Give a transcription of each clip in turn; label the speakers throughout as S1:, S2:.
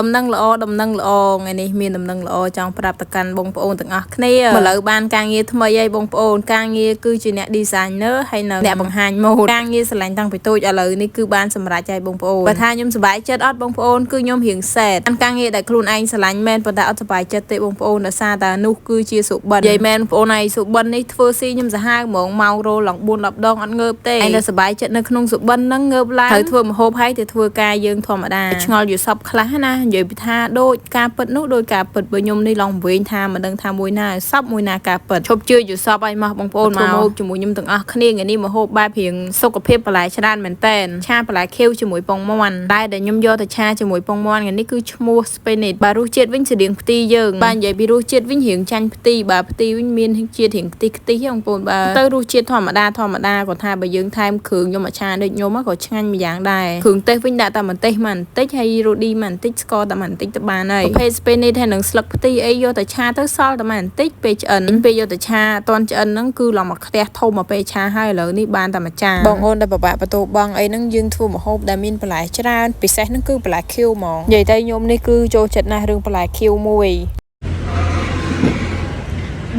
S1: ដំណឹងល្អដំណឹងល្អថ្ងៃនេះមានដំណឹងល្អចង់ប្រាប់ទៅកាន់បងប្អូនទាំងអស់គ្នាមកលើបានការងារថ្មីហើយបងប្អូនការងារគឺជាអ្នក designer ហើយនិងអ្នកបង្ហាញម៉ូដការងារស្រឡាញ់តាំងពីតូចឥឡូវនេះគឺបានសម្រេចហើយបងប្អូនបើថាខ្ញុំសប្បាយចិត្តអត់បងប្អូនគឺខ្ញុំរៀងសែតបានការងារដែលខ្លួនឯងស្រឡាញ់មែនប៉ុន្តែអត់សប្បាយចិត្តទេបងប្អូនដោយសារតែនោះគឺជាសុបិននិយាយមែនបងប្អូនហើយសុបិននេះធ្វើស៊ីខ្ញុំសាហាវហ្មងម៉ោងរោឡើង4 10ដងអត់ងើបទេឯងតែសប្បាយចិត្តនៅក្នុងសុបិនហ្នឹងងើបឡើងត្រូវធ្វើម្ហូបហើយទៅធ្វើការយើងធម្មតាឆ្ងល់យល់សពខ្លះណានិយាយពីថាដូចការពិតនោះដូចការពិតបើខ្ញុំនេះឡងវែងថាមិនដឹងថាមួយណាសពមួយណាការពិតឈប់ជឿយល់សពឲ្យមកបងប្អូនមកហូបជាមួយខ្ញុំទាំងអស់គ្នាថ្ងៃនេះមកហូបបែបរៀងសុខភាពបន្លែច្រើនមែនតែនឆាបន្លែខៀវជាមួយពងមាន់តែដែលខ្ញុំយកទៅឆាជាមួយពងមាន់ថ្ងៃនេះគឺឈ្មោះ spinach បើរសជាតិវិញស្តៀងផ្ទីយើងបាទនិយាយពីរសជាតិវិញរៀងចាញ់ផ្ទីបើផ្ទីវិញមានជាតិរៀងខ្ទិះខ្ទិះបងប្អូនបើទៅរសជាតិធម្មតាធម្មតាគាត់ថាបើយើងថែមគ្រឿងខ្ញុំមកឆាដូចខ្ញុំក៏ឆ្ងាញ់ម្យ៉ាងដែរគ្រឿងទេសវិញដាក់តែម្ទេសមកបន្តិចហើយរ៉ូឌីមកបន្តិចស្ករតែបន្តិចទៅបានហើយប្រភេទ spinach ហើយនឹងស្លឹកផ្ទីអីយកទៅឆាទៅសល់តែបន្តិចពេលឆ្អិនពេលយកទៅឆាអត់ទាន់ឆ្អិនហ្នឹងគឺឡើងមកខ្ទះធំមកពេលឆាហើយឥឡូវនេះបានតែមួយចានបងអូនដែលពិបាកបន្ទោបងអីហ្នឹងយើងធ្វើម្ហូបដែលមានបន្លែច្រើនពិសេសហ្នឹងគឺបន្លែខៀវហ្មងនិយាយទៅខ្ញុំនេះគឺចូលចិត្តណាស់រឿងបន្លែខៀវមួយ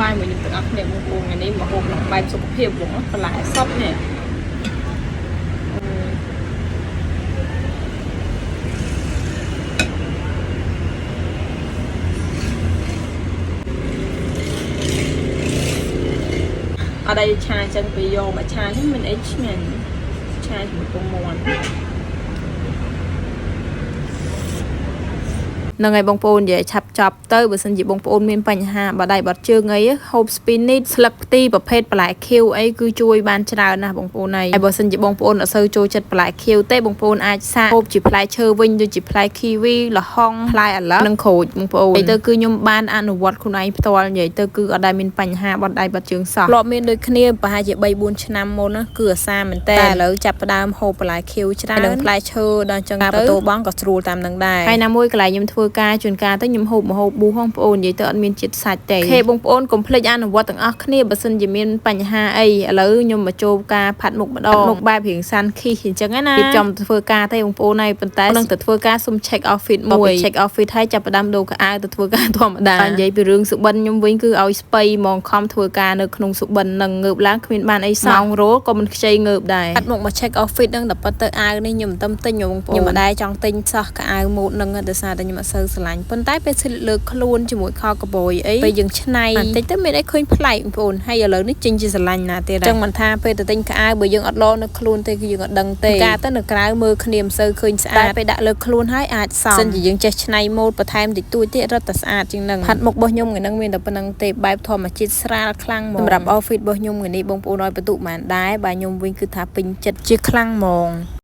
S1: បាយមួយខ្ញុំទាំងអស់គ្នាបងប្អូនថ្ងៃនេះមកហូបក្នុងបែបសុខភាពហ្មងបន្លែសពនេះអត់អីឆាចឹងពេលយកមកឆានេះមិនអីឆ្ងាញ់ឆាជាមួយពងមាន់ហ្នឹងហើយបងប្អូននិយាយឆាប់ចប់ទៅបើសិនជាបងប្អូនមានបញ្ហាបដៃបត់ជើងអីហូប spinach ស្លឹកផ្ទីប្រភេទបន្លែខៀវអីគឺជួយបានច្រើនណាស់បងប្អូនហើយហើយបើសិនជាបងប្អូនអត់សូវចូលចិត្តបន្លែខៀវទេបងប្អូនអាចសាកហូបជាផ្លែឈើវិញដូចជាផ្លែ kiwi ល្ហុងផ្លែអាឡឹកនិងក្រូចបងប្អូននិយាយទៅគឺខ្ញុំបានអនុវត្តខ្លួនឯងផ្ទាល់និយាយទៅគឺអត់ដែលមានបញ្ហាបត់ដៃបត់ជើងសោះធ្លាប់មានដូចគ្នាប្រហែលជា3 4ឆ្នាំមុនណាគឺអាសាមែនតើតែឥឡូវចាប់ផ្ដើមហូបបន្លែខៀវច្រើននិងផ្លែឈើដល់អញ្ចឹងទៅបន្ទោបងក៏ស្រួលតាមនឹងដែរហើយណាមួយកន្លែងខ្ញុំធ្វើការជួនកាលទៅខ្ញុំហូបម្ហូបប៊ូហងបងប្អូននិយាយទៅអត់មានជាតិសាច់ទេខេបងប្អូនកុំភ្លេចអនុវត្តទាំងអស់គ្នាបើសិនជាមានបញ្ហាអីឥឡូវខ្ញុំមកចូលការផាត់មុខម្ដងមុខបែបរៀងសាន់ឃីសអញ្ចឹងណារៀបចំទៅធ្វើការទេបងប្អូនហើយប៉ុន្តែនឹងទៅធ្វើការសុំ check outfit មួយ check outfit ហើយចាប់ផ្ដើមដូរខោអាវទៅធ្វើការធម្មតានិយាយពីរឿងសុបិនខ្ញុំវិញគឺឲ្យស្បៃហ្មងខំធ្វើការនៅក្នុងសុបិននឹងងើបឡើងគ្មានបានអីសោះម៉ោងរោលក៏មិនខ្ចីងើបដែរផាត់មុខមក check outfit នឹងតែប៉ុតទៅអាវនេះខ្ញុំមិនទឹមទិញបងប្អូនខ្ញុំមិនដែរចង់ទិញសោះកៅអៅម៉ូតនឹងដោយសារតែខ្ញុំអត់សូវស្រឡាញ់ប៉ុន្តែពេលស្លៀកលើខ្លួនជាមួយខោកបយអីពេលយើងឆ្នៃបន្តិចទៅមានអីឃើញប្លែកបងប្អូនហើយឥឡូវនេះចេញជាស្រឡាញ់ណាទៀតចឹងមិនថាពេលទៅទិញខោអាវបើយើងអត់លនៅខ្លួនទេគឺយើងអត់ដឹងទេការទៅនៅក្រៅមើលគ្នាមិនសូវឃើញស្អាតតែពេលដាក់លើខ្លួនហើយអាចសមសិនជាយើងចេះឆ្នៃម៉ូតបន្ថែមតិចតួចទៀតរត់តែស្អាតជាងនឹងផាត់មុខរបស់ខ្ញុំថ្ងៃហ្នឹងមានតែប៉ុណ្្នឹងទេបែបធម្មជាតិស្រាលខ្លាំងហ្មងសម្រាប់ outfit របស់ខ្ញុំថ្ងៃនេះបងប្អូនឲ្យបន្ទុកប៉ុន្មានដែរបាទខ្ញុំវិញគឺថាពេញចិត្តជាខ្លាំងហ្មង។